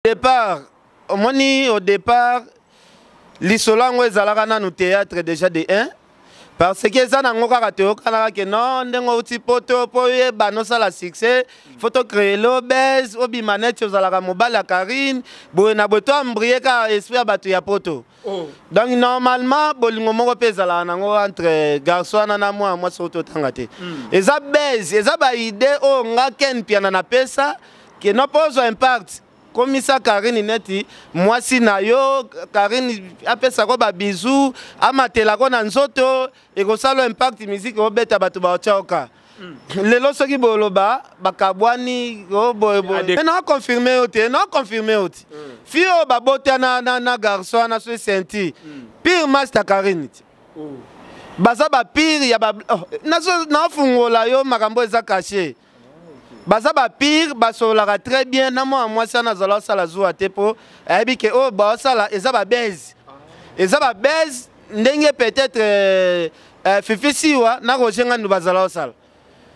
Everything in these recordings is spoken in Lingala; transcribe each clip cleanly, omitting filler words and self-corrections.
Départ omoni au départ lisolo yango ezalaka nanu théâtre déjà de 1 parce que eza nango kaka toyokanaka ke non ndenge outi poto mpo oyeba nosala succès fo tocree lobes obima neti ozalaka mobali ya karine boye na boye toambrie kaka esprit ya bato ya poto oh. Donc normalement bolingo moko mpe ezalaka nango entre garçon wana na mwana mwasi oyo totanga te. Eza base eza baide oyo nga Ken Piana napesa ke no mpo ozwa impact, komisa Karine neti mwasi na yo. Karine apesako babizu, amatelako na nzoto, ekosala impact, musique obeta, bato baotya oka. Lelo soki boloba bakabwani boyeboye, na confirme yo te, na confirme yo te. Fille oyo babota na garçon wana so ceinture pire master Karine te. Oh. Baza bapire ya ba, oh, nafungola yo makambo eza caché. Baza bapire, basololaka très bien na mwana mwasi wana. Azala osala zuwa te mpo ayebi ke oyo baosala eza babase, eza babase ndenge peut-être Fifi Siwa na Roger Ngandu bazala osala.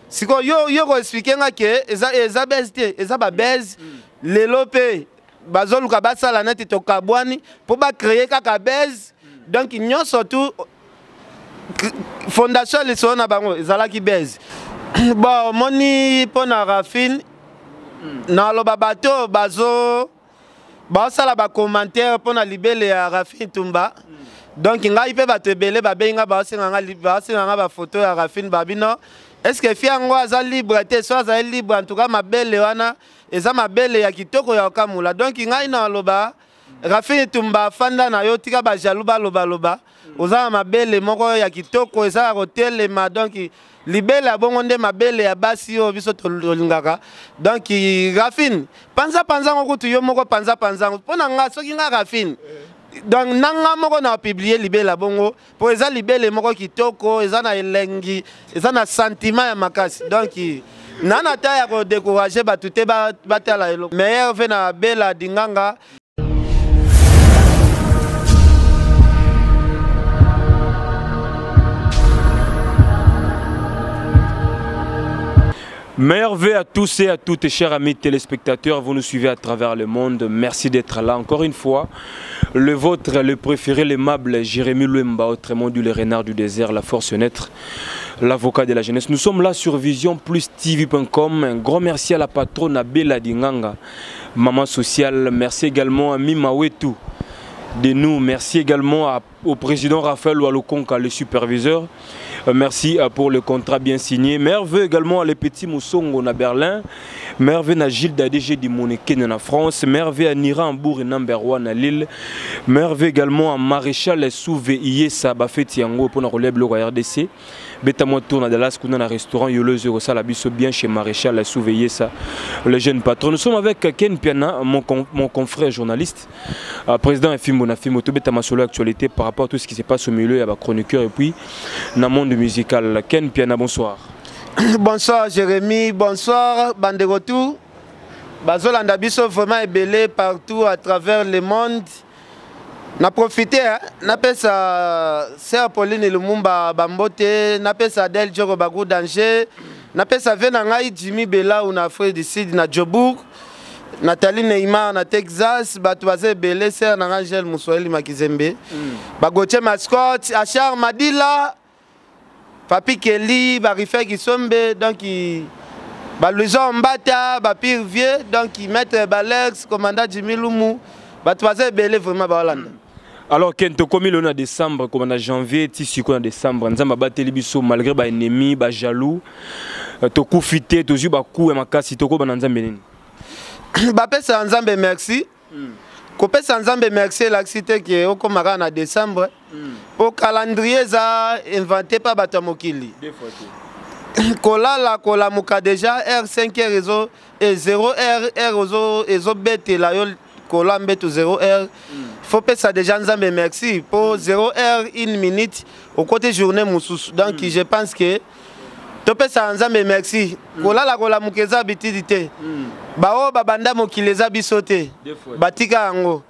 Sikoyo yo koexpliquer nga ke eza base te, eza babase. Lelo mpe bazoluka basala neti tokabwani mpo bacréer kaka base. Donc nyonso tu fondation ya lisolo na bango ezalaki base. Bon, omoni, mpo na Rafine, naloba bato bazo baosala bacommentaire mpo na libele ya Rafine Tumba. Donc ngai mpe bato ebele babengi nga, baosenga nga bafoto ya Rafine. Babino, est ce que fille yango aza libre te? So azali libre, en tout cas mabele wana eza mabele ya kitoko ya kokamula. Donc ngai naloba, Rafine Tumba, fanda na yo, tika bajaloux balobaloba. Oza na mabele moko ya kitoko, eza ya kotelema. Donc libele ya bongo nde mabele ya basi oyo biso tolingaka. Donc Rafine, panza panza yango kutu yo moko, panza panza yango mpo na nga. Soki nga Rafine, donc na nga moko na publie libele ya bongo, mpo eza libele moko kitoko, eza na elengi, eza na sentiment ya makasi. Donc na ta ya kodécourager bato te, batala eloko meilleur ve na Bela Dinganga. Meilleurs vœux à tous et à toutes, chers amis téléspectateurs, vous nous suivez à travers le monde. Merci d'être là encore une fois. Le vôtre, le préféré, l'aimable Jérémy Luemba, autrement dit le renard du désert, la force naître, l'avocat de la jeunesse. Nous sommes là sur Vision Plus TV.com. Un grand merci à la patronne Abela Dinganga, maman sociale. Merci également à Mima Wetou de nous. Merci également au président Raphaël Oualokonka, le superviseur. Merci pour le contrat bien signé. Merveille également à les petits Moussongo na Berlin. Merveille à Gilles d'ADG du Moneken en France. Merveille à Nira Hambourg et Number One à Lille. Merveille également à Maréchal Souvé Iyesa Bafeti Yango pour nous relève le RDC. Beta moi tourne à Dallas kuna na restaurant Yolo Zero Sala biso bien chez Maréchal Souvé Iyesa, le jeune patron. Nous sommes avec Ken Piana, mon confrère journaliste, président Fimbo na Fimbo, tobeta masolo actualité par rapport à tout ce qui se passe au milieu, il y a chroniqueur et puis dans le monde musical. Ken Piana, bonsoir. Bonsoir Jérémy, bonsoir bandeko tout. Bazolanda biso vraiment ebele partout à travers le monde. Na profité, hein, napesa sœur Pauline Lumumba bambote, napesa Adèle Djoko Bagou danger, napesa ve na ngai Jimmy Bella na Afrique du Sud na Joburg, Nathalie Neymar na Texas, bato baza ebele, sœur na ngai Angèle Muswahili Makizembe. Bagotie Mascotte, Achar Madila, Papi Kelly, Barife Kisombe, donc Baluison Mbata, Bapire Vieux, donc Maître Balex, commandant Jimmy Lumu, bato baza ebele vraiment baolanda. Alors Ken, tokomi lelo na décembre, comme na janvier ti sikoyo na décembre, Nzambe abateli biso malgré ba ennemi, ba jaloux, tokufi te, tozwi baku ya makasi, tokoba na Nzambe nini? Bapesa Nzambe merci. Kopesa Nzambe merci elakisi te ke okóma kaka na décembre, po calendrier eza inventé pa bato ya mokili. Kolala kolamuka déjà heure 5 heure ezo e 0 heure, heure ezobetela yo kola mbeto 0 heure, faut pesa déjà Nzambe merci po 0 heure 1 minute okoti journée mosusu. Donc je pense que topesa Nzambe merci. Kolala kolamuka eza habitude te. Baoyo babanda mokili eza biso te, batika yango.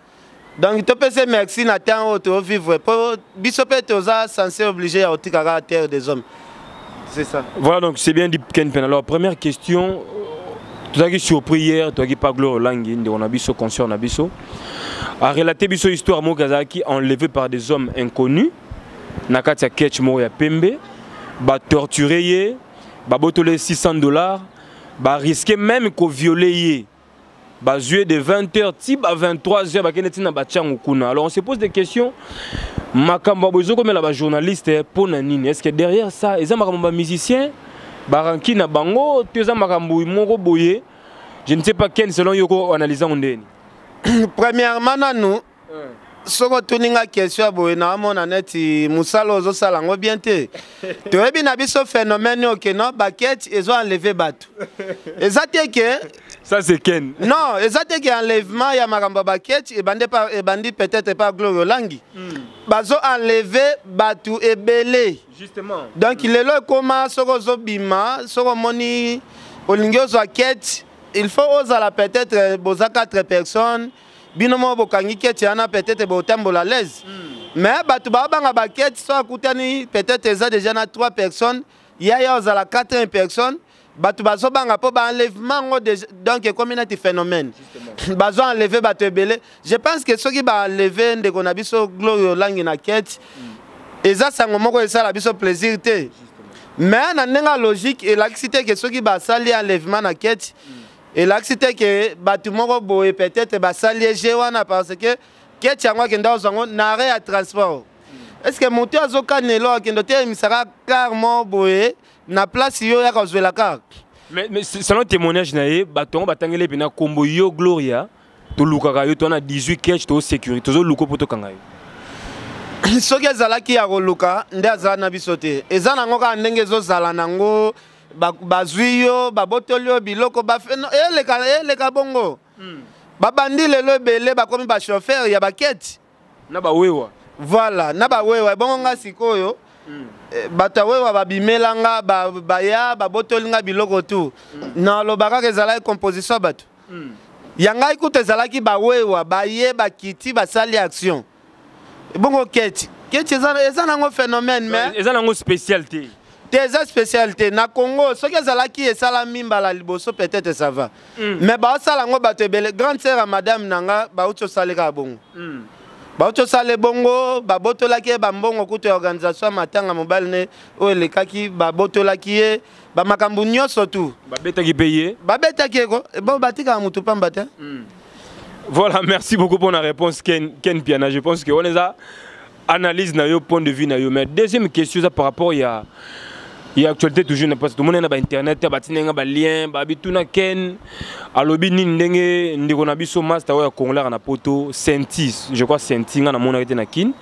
Donc topesa merci na temps oyo tovivre, po biso mpe toza censé obligé ya kotika kaka terre des hommes, c'est ça. Voilà, donc c'est bien dit, Ken Pen. Alors première question, Tozalaki surpris hier, toyaki pa Gloire Olangi, ndeko na biso, consort na biso, arelaté biso histoire moko azalaki enlevé par des hommes inconnus na kati ya ketch moko ya pembe, batorture ye, babotole 600 $, barisque même koviole ye, bazwi de 20h ti ba 23h, bakende ntina batiango kuna. Alors on se pose des questions: makambo ya boye ezokomela bajournaliste mpo na nini? Est ce que derrière ça eza makambo bamusicien baranki na bango, to eza makambo moko boye? Je ne sais pas. Ken, selon yo, ko analyse yango ndeni? Premièrement nanu, soki otuni nga question ya boye, naomona neti mosala ozosala yango bien te. Toyebi na biso phénomène oyo ke no bakete ezo enleve bato, eza te ke Ça, c'est Ken. Non, eza te ke enlèvement ya makambo ya bakete ebandi ebandi peut-être pa Gloire Olangi. Bazo enleve bato ebele. Justement. Donc lelo ekóma, soki ozobima, soki omoni olingi ozwa kete, il faut ozala peut-être boza 4 personnes, bino moko bokangi kete wana, peut-être botambola l'aise. Mais bato baobanga bakete, so akutani peut-être eza déjà na 3 personnes, yaya ozala 4 personnes, bato bazobanga mpo baenlèvement yango. Donc ekomi neti phénomène, bazo enleve bato ebele. Je pense que soki baenleve ndeko na biso Gloire Olangi na kete, eza sango moko esala biso plaisir te. Mais na ndenge ya logique, elakisi te ke soki basali enlèvement na kete, elakisi te ke bato moko boye peut-être basali ege wana, parce que kete yango akende kozwa yango na arrêt ya transport. Est ce que moto azokanela akende oteyemisaka car moko boye na place yo yaka ozwela car? Mais selon témoignage na ye, bato yango batangeli mpena nkombo yo: Gloria, tolukaka yo, to na 18 ketch, to sécurité, tozoluka mpo tokanga yo. Soki ezalaki ya koluka nde azala na biso te. Eza nango kaka ndenge ezozala nango, bazwi yo, babotoli yo biloko, eleka eleka bongo. Babandi lelo ebele bakomi bachauffeur ya bakete na bawewa. Voilà, na bawewa. Bongo nga sikoyo, bato ya wewa babimelanga, baya babotoli nga biloko tu. Naloba kaka ezalaki composition ya bato ya ngai kutu, ezalaki bawewa baye bakiti basali action. Bongo keti keti eza nango phénomène, mais eza nango spécial te. Te, eza spécial te na Congo. Soki ezalaki esalami mbala liboso, peut-être ça va. Mais baosala yango bato ebele. Grande sœur ya madame na nga bauti osaleka bongo. Bauti osala bongo, babotolaki ye bambongo kutu ya organisation ya matanga mobali ne oyo elekaki, babotolaki ye bamakambo nyonso tu. Babetaki mpe ye. Babetaki ye ko bon, batikaka motu pamba te. Voilà, merci beaucoup pour la réponse, Ken, Ken Piana. Je pense que on est à analyse na yo, point de vue na yo. Mais deuxième question, ça par rapport il y a actualité toujours, parce que tout le monde a internet, batinenga ba lien, ba bituna Ken alobi nini ndenge ndeko na biso master oyo congolais na poto Sentis, je crois Senti nga na mona été na Kin.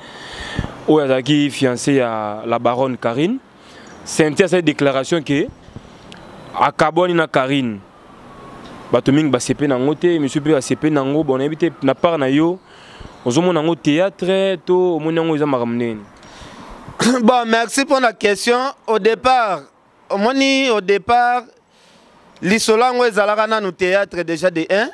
Oyo azalaki fiancé ya la baronne Karine. Senti a cette déclaration que akabwani na Karine. Bato mingi basepe nango te, misu mpe basepe nango. Bon, nayebi te, na part na yo, ozomona yango théâtre to omoni yango eza makambo ndenge? Bon, merci pour la question. Au départ, omoni, au départ lisolo yango ezalaka nanu théâtre déjà de 1,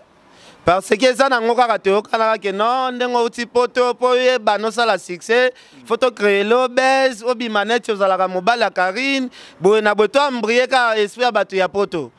parce que eza nango kaka toyokanaka ke non, ndenge outi poto, mpo oyeba nosala succès, faut tocréer buzz, obima neti ozalaka mobali ya Karine boye na boye, to embrouiller kaka esprit ya bato ya poto.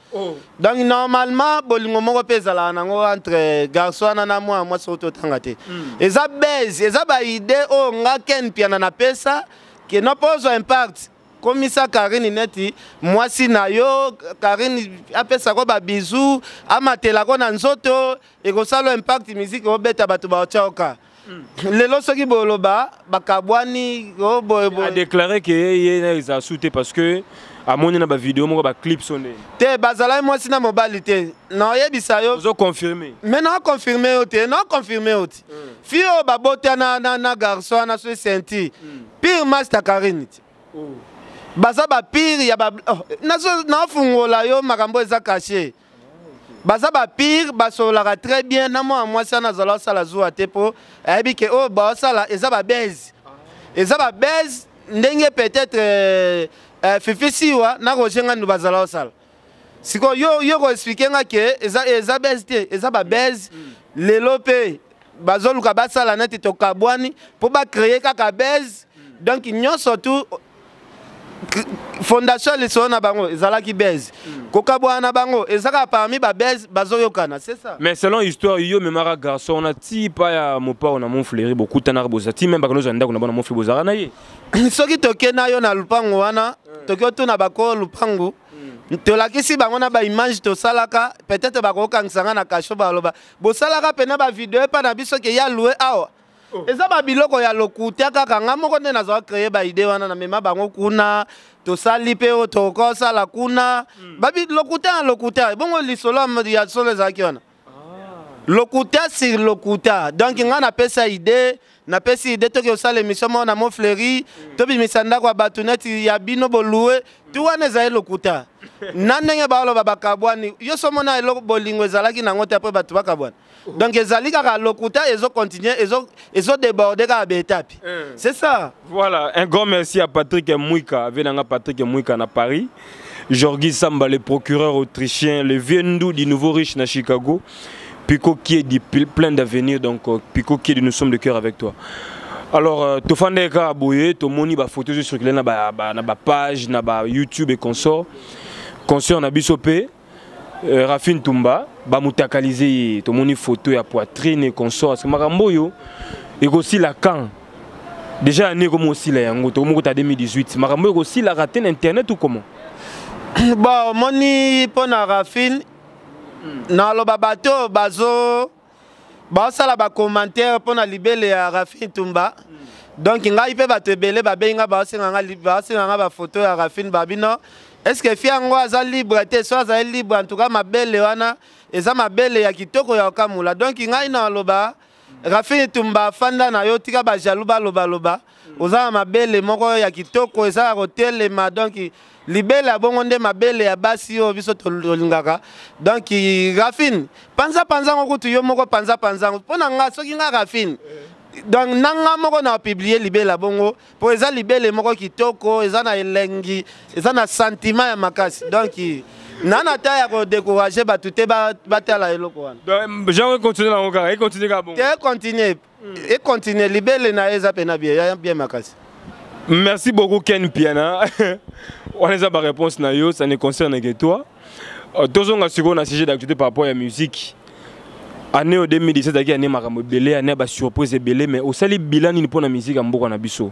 Donc normalement bolingo moko mpe ezalaka nango entre garçon wana na mwana mwasi oyo totanga te. Eza buzz, eza baidée oyo nga Ken Piana napesa ke no, mpo ozwa impact, komisa Karine neti mwasi na yo, Karine apesako babizu, amatelako na nzoto, ekosala impact, musique obeta, bato baotya oka. Lelo soki boloba bakabwani o boye boye. Adéclaré ke ye na ezala su te parce que amoni na bavideo moko, baclip so ndeni. Te, bazalaki mwasi na mobali te, naoyebisa yo. Ozoconfirme? Mais naoconfirme yo te, naoconfirme yo te. Fille oyo babota na garçon wana so Senti, pire master Karine te. Baza bapire ya ba, oh, naofungola yo makambo eza caché. Baza bapire, basololaka très bien na mwana mwasi wana. Azala osala zuwa te, mpo ayebi ke oyo baosala eza babuzz, eza babuzz ndenge peut-être Fifi Siwa na Roger Ngandu bazala osala. Sikoyo yo koexpliquer nga ke eza buzz te? Eza babuzz. Lelo mpe bazoluka basala neti tokabwani mpo bacréer kaka buzz. Donc nyonso tu Fondation ya lisolo na bango ezalaki base. Kokabwana na bango eza kaka parmi babase bazoyokana, c'est ça. Mais selon histoire, yo memaka garçon wana ti pa ya Mopao na Montfleury, bokutanaka, boza ti même bakende ozwa ndako na bana Montfleury, bozalaka na ye. Soki toke na yo na lupango wana, toki otuna bakolo lupango, tolakisi bango na baimage tosalaka, peut-être bakokangisa nga na kasho, baloba bosalaka mpena bavideo epa na biso ke ya lue awa. Oh. Eza babiloko ya lokuta kaka. Nga moko nde nazwa créer baidée wana, na mema bango kuna, tosali mpe oyo tokosala kuna. Babi lokuta na lokuta. Bongo lisolo ya solo ezalaki wana, lokuta sur lokuta. Donc nga napesa idée, napesi idée toki osala émission moko na Montfleury, tobimisa ndako ya bato neti ya bino bolue tu wana. Ezali lokuta na ndenge baoloba bakabwani. Yo so mona eloko bolingo ezalaki nango te, apres bato bakabwani. Donc ezali kaka lokuta, ezocontinue, ezodéborde kaka baétape, c'est ça. Voilà, un grand merci à Patrick Mouika, Venanga Patrick Mouika na Paris. Jorgi Samba, le procureur autrichien, le vieux Ndou du nouveau riche na Chicago. Pico Kiedi, plein d'avenir, donc Pico Kiedi, nous sommes de cœur avec toi. Alors, tofandeka boye, tomoni ba photos circuler na ba page, na ba YouTube et consort. Concert na biso pe, Rafine Tumba, ba mutakalize, tomoni photo ya poitrine et consort. Parce que makambo yo, et aussi la camp. Déjà année comme aussi là yango, tokomi kota 2018. Makambo ekosilaka te na internet ou comment? Bon, omoni, mpo na Rafine, naloba bato oyo bazo baosala bacommentaire mpo na libele ya Rafine Tumba, donc ngai mpe bato ebele babengi nga, baosenga nga bafoto ya Rafine. Babino, est ce que fi yango aza libre te? So azali libre, en tout cas mabele wana eza mabele ya kitoko ya kokamula. Donc ngai naloba, Rafine Tumba, afanda na yo, tika bajaloux balobaloba. Oza na mabele moko ya kitoko, eza ya kotelema. Donc libele ya bongo nde mabele ya basi oyo biso tolingaka. Donc Rafine, panza panza ngo kutu yo moko, panza panza ngo mpo na nga. Soki nga Rafine, donc na nga moko na publie libele ya bongo, mpo eza libele moko kitoko, eza na elengi, eza na sentiment ya makasi. Donc na ta ya kodécourage bato te batala eloko wana. Donc genre continue nango kaka, econtinue kaka bongo. Te, econtinue, econtinue. Libele na ye eza mpena bien, ya bien makasi. Merci beaucoup Ken Piana. Wana eza baréponse na yo, ça ne concerne que toi. Tozonga sikoyo na sujet d'actualité par rapport ya musique. Année oyo 2017 ezalaki année makambo ebele, année ya basurprise ebele, mais osali bilan nini mpo na musique ya mboka na biso?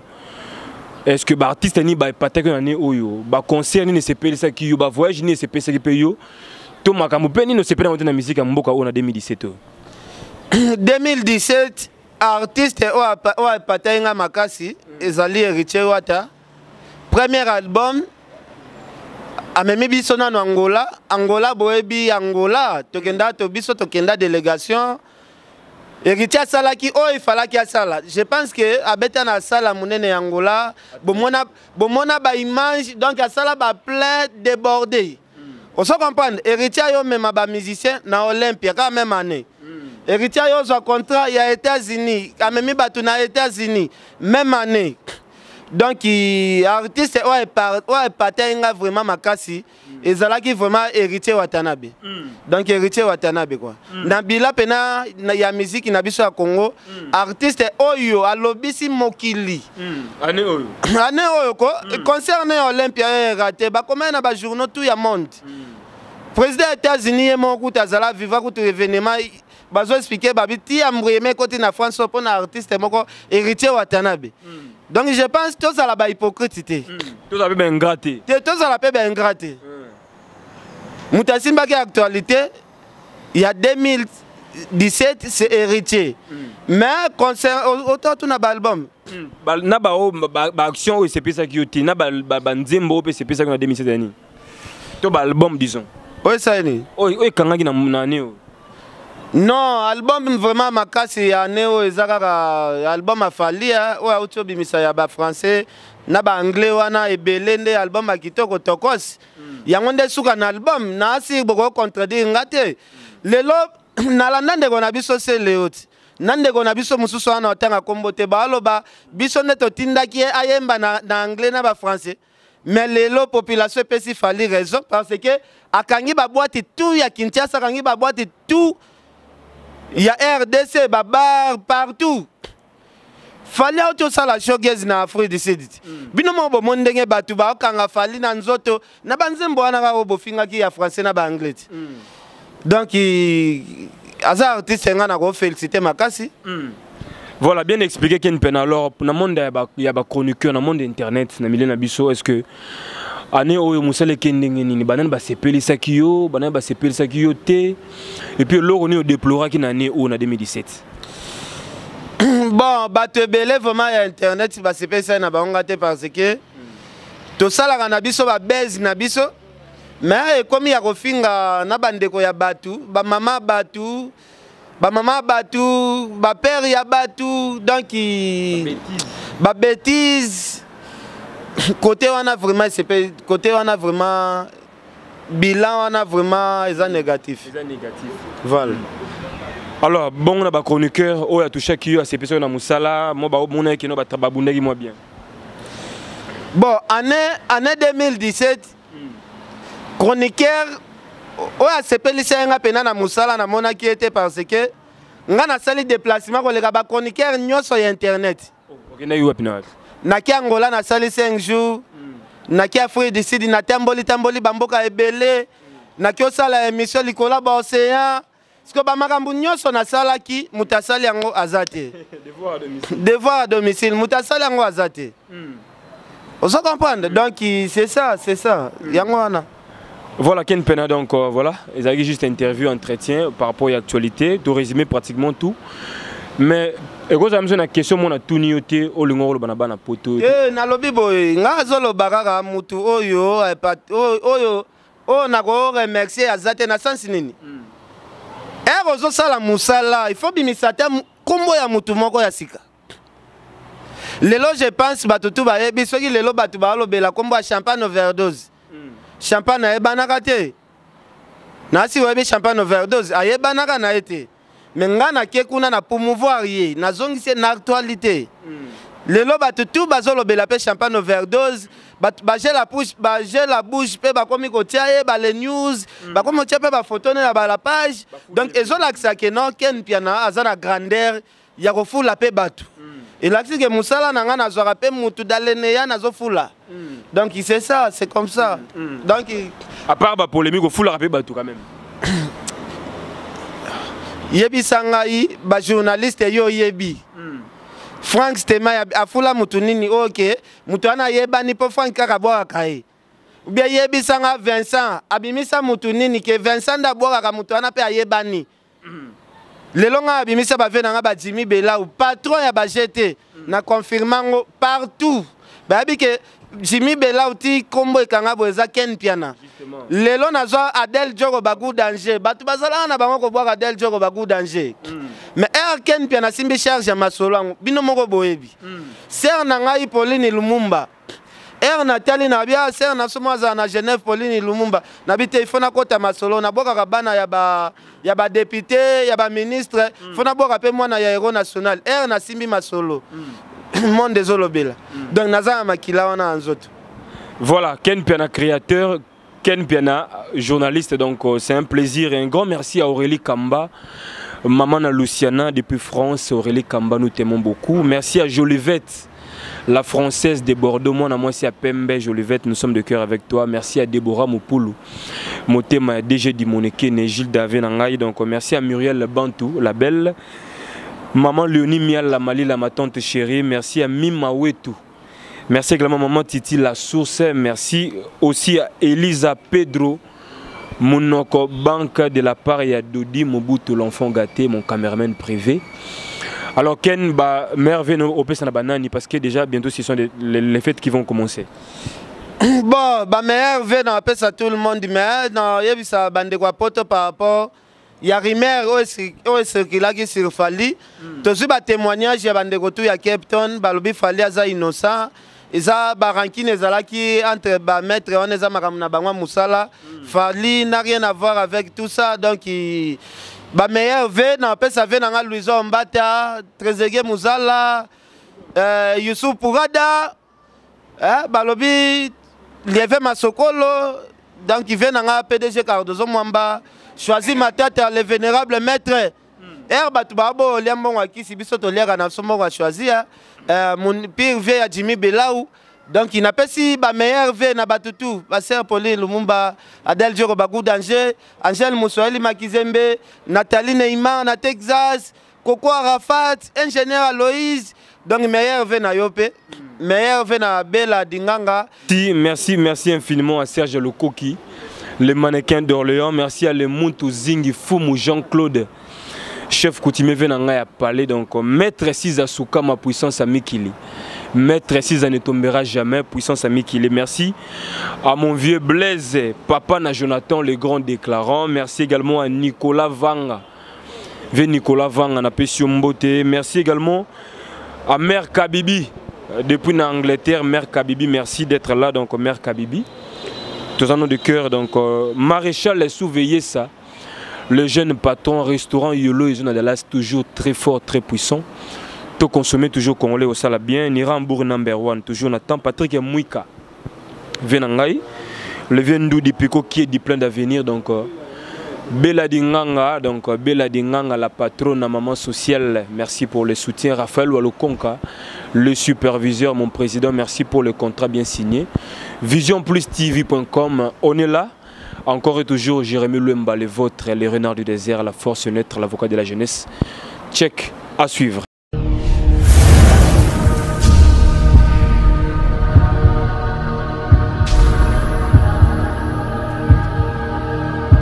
Est ce que baartiste nini baepataki na année oyo? Baconcert nini esepelisaki yo? Bavoyage nini esepelisaki mpe yo? To makambo mpe nini osepeli yango te na musique ya mboka oyo na 2017 oyo? 2017, artiste oyo epataki nga makasi ezali Héritier Wata. Premier album amemi biso nano Angola. Angola, boyebi Angola, tokenda to biso tokenda délégation. Héritier asalaki oyo efalaki asala. Je pense que abeta na sala monene ya Angola, bomona, bomona baimage. Donc asala baplein débordé. Ozo comprendre, Héritier ayo mema bamusicien na Olympia kaka même année. Héritier ayo ozwa contrat ya États-Unis, amemi bato na États-Unis même année. Donc artiste oyo epataki nga vraiment makasi ezalaki vraiment Héritier Watanabe. Donc Héritier Watanabe quoi. Na bila mpena ya musique na biso ya Congo, artiste oyo alobisi mokili Année oyo. Année oyo ko concert ne Olympia raté, bakomai na bajournaux tout ya monde. Président ya États-Unis ye moko kutu azala viva kutu événement, bazo expliquer babi ti embrouillement ekoti na France mpo na artiste moko, Héritier Watanabe. Donc je pense tozala bahypocrite te. Tozala mpe baingrat te. Te, tozala mpe baingrat te. Moto asimbaki actualité ya 2017, c'est Héritier. Mais concert ototuna baalbum. Na bao baaction oyo esepesaki yo te, na banzembo oyo mpe esepesaki na 2017 ya nini, to baalbum disons? Oyo esali nini? Oyo ekangaki na année oyo. Non, album vraiment makasi ya année oyo eza kaka album afali oyo auti obimisa ya bafrançais na baanglais wana ebele. Nde album ya kitoko tokos. Yango nde suka na album. Naasi bokocontredire nga te. Lelo nalanda ndeko na biso Seleo ti na ndeko na biso mosusu wana otanga nkombo te, baaloba biso nde totindaki ye ayemba na anglais na bafrançais. Mais lelo population epesi Fally raison, parce que akangi baboîte tout ya Kinshasa, akangi baboîte tout ya RDC, babar partout. Fally auti osala showcase na Afrique du Sud ti. Bino moko bomoni ndenge bato baokanga Fally na nzoto na banzembo wana kaka oyo bofingaki ya français na baanglais ti. Donc aza artiste, nga na kofélicité makasi. Voilà, bien expliqué, Ken Mpiana. Alors, dans le monde il y a chroniqueur, dans le monde internet, dans le milieu na biso, est-ce que année oyo mosala eke ndenge nini? Banani basepelisaki yo, banani basepelisaki yo te? Et puis eloko nini odeploraki na année oyo na 2017? Bon, bato ebele vraiment ya internet basepelisa na bango nga te, parce que tosalaka na biso babese na biso, mais ekomi ya kofinga na bandeko ya bato, bamama bato, bamama bato, bapère ya bato, donc babêtise côté wana vraiment sepe, côté wana vraiment bilan wana vraiment eza négatif. Eza négatif. Voilà. Alors bongo na bachroniqueur oyo atouchaki yo, asepesi oyo na mosala mo baomonaki no babundaki mwa bien? Bon, année 2017, chroniqueur oyo asepelisi nga mpena na mosala, namonaki ye te, parce que nga nasali déplacement koleka bachroniqueur nyonso ya internet. Okendaki wapi na wapi? Naki Angola, nasali 5 jours, naki Afrique du Sud, natamboli tamboli bamboka ebele, naki osala émission likolo ya baocéan. Siko bamakambo nyonso nasalaki, moto asali yango aza te. Devoir à domicile, moto asali yango aza te. Ozo comprendre? Donc c'est ça, c'est ça, yango wana. Voilà, Ken Mpiana, donc voilà, ils juste interview, entretien par rapport à l'actualité, tout résumé, pratiquement tout. Mais ekozala biso na question mona tuni yo te, olingo oloba na bana poto? Eh, nalobi boye, nga azoloba kaka mutu oyo oyo oyo nakoremercier aza te. Na sens nini? Ere ozosala mosala, il faut bimisa te nkombo ya mutu moko ya sika. Lelo je pense bato tu bayebi, soki lelo bato balobela nkombo ya Champagne Overdose. Champagne ayebanaka te, nasi oyebi Champagne Overdose ayebanaka na ye te, me nga nake kuna na promouvoir ye, nazongisi ye na actualité. Lelo bato tu bazolobela mpe Champagne Overdose, bato baje la bouche, baje la bouche mpe bakomi kotia ye bale news, bakomi kotia mpe bafoto ne na bala page. Donc ezolakisa ke non, Ken Mpiana aza na grandeur ya kofula mpe bato. Elakisi ke mosala na ngai nazwaka mpe mutu daleneya nazofula. Donc c'est ça, c'est comme ça. Donc À part bapolémique, ofulaka mpe bato quand même? Yebisa ngai, bajournaliste, yo oyebi Frank Stema afula mutu nini oyo ke mutu wana ayebani mpo Frank kaka abwakaka ye? Ubia yebisa nga, Vincent abimisa mutu nini ke Vincent nde abwakaka mutu wana mpe ayebani? Lelo ngai abimisa bave na nga bajimi Belau, patron ya bagt, na confirme yango partout, bayebi ke Jimmy Belau ti nkombo ekanga boye eza Ken Mpiana. Lelo nazwa Adel Jogo Bagu Danger, bato bazalaka na bango kobwaka Adel Jogo Bagu Danger, mais ere Ken Mpiana asimbi charge ya masolo yango, bino moko boyebi. Sœur na ngai Pauline Lumumba, ere natali na bia sœur na so mo azala na Genève, Pauline Lumumba, nabi te, ifo nakota masolo, nabwakaka bana ya ba ya badéputé, ya baministre, fo nabwaka mpe mwana ya héros national. Ere nasimbi masolo, monde ezolobela. Donc naza na makila wana ya nzoto. Voilà, Ken Mpiana créateur, Ken Mpiana journaliste, donc c'est un plaisir et un grand merci à Aurélie Kamba, maman na Luciana depuis France. Aurélie Kamba, nous t'aimons beaucoup. Merci à Jolivette, la française de Bordeaux, moi, moi c'est à Pembe, Jolivette, nous sommes de cœur avec toi. Merci à Déborah Mopulu, Motema DG Dimoneke, Gilles David Nangaï, donc merci à Muriel Bantou, la belle. Maman Léonie Mial, la Mali, la ma tante chérie, merci à Mima Wetou. Merci également Maman Titi La Source. Merci aussi à Elisa Pedro Monoko Banque de la part et à Dodi Mobutu, l'enfant gâté, mon caméraman privé. Alors Ken, bah, merveille opesa na banani, parce que déjà bientôt ce sont les fêtes qui vont commencer. Bon, bah merveille na apesa tout le monde, mais na yebisa bandeko ya poto par rapport ya rumeur oyo ecirculaki sur Fally. Tozwi batémoignage ya bandeko tu ya Cape Town, balobi Fally aza innocent, eza barancune ezalaki entre bamaître wana, eza makambo na bango ya mosala. Fally n'a rien à voir avec tout ça. Donc bameilleur vœu na apesa vœu na nga Louison Mbata, Trésege Muzala, Yusuf Purada, balobi Lieve Masokolo. Donc vœu na nga PDG Cardozo Mwamba, Choisi Matata, le vénérable maître. Ere bato babolia mbongo ya kisi, biso toliaka na biso mbongo ya choisir. Mon pire vie ya Jimmy Belau. Donc napesi bameilleur vie na bato tu, baser Pauline Lumumba, Adel Joko, Bagou Danger, Angèle Mouswahili Makizembe, Nathalie Neymar na Texas, Coco Arafat, ingénieur Aloïse. Donc meilleur vie na yo mpe, meilleur vie na Bela Dinganga. Merci, merci, merci infiniment à Serge Lokoki, le mannequin d'Orléans. Merci à Lemuntu Zingi Fumu Jean-Claude, chef coutumier venanga ya palais. Donc maître Siza Souka, ma puissance à Mikili. Maître Siza ne tombera jamais, puissance à Mikili. Merci à mon vieux Blaise, papa na Jonathan, le grand déclarant. Merci également à Nicolas Vanga. Vieux Nicolas Vanga na Pesio Mbote. Merci également à Mère Kabibi. Depuis l'Angleterre, Mère Kabibi, merci d'être là. Donc, Mère Kabibi, tous en nom de cœur. Donc, Maréchal surveillez ça. Le jeune patron, restaurant Yolo, ils ont Dallas, toujours très fort, très puissant. Tout consommer, toujours congolais au sala bien. Niran Bourg number one, toujours Nathan Patrick et Mouika. Venangai, le vieux Ndoudi Pico qui est dit plein d'avenir. Donc, Bella Dinganga, donc Bella Dinganga, la patronne, la maman sociale, merci pour le soutien. Raphaël Walokonka, le superviseur, mon président, merci pour le contrat bien signé. Vision Plus T V point com, on est là. Encore et toujours, Jérémy Luemba, le vôtre, les renards du désert, la force neutre, l'avocat de la jeunesse. Check à suivre.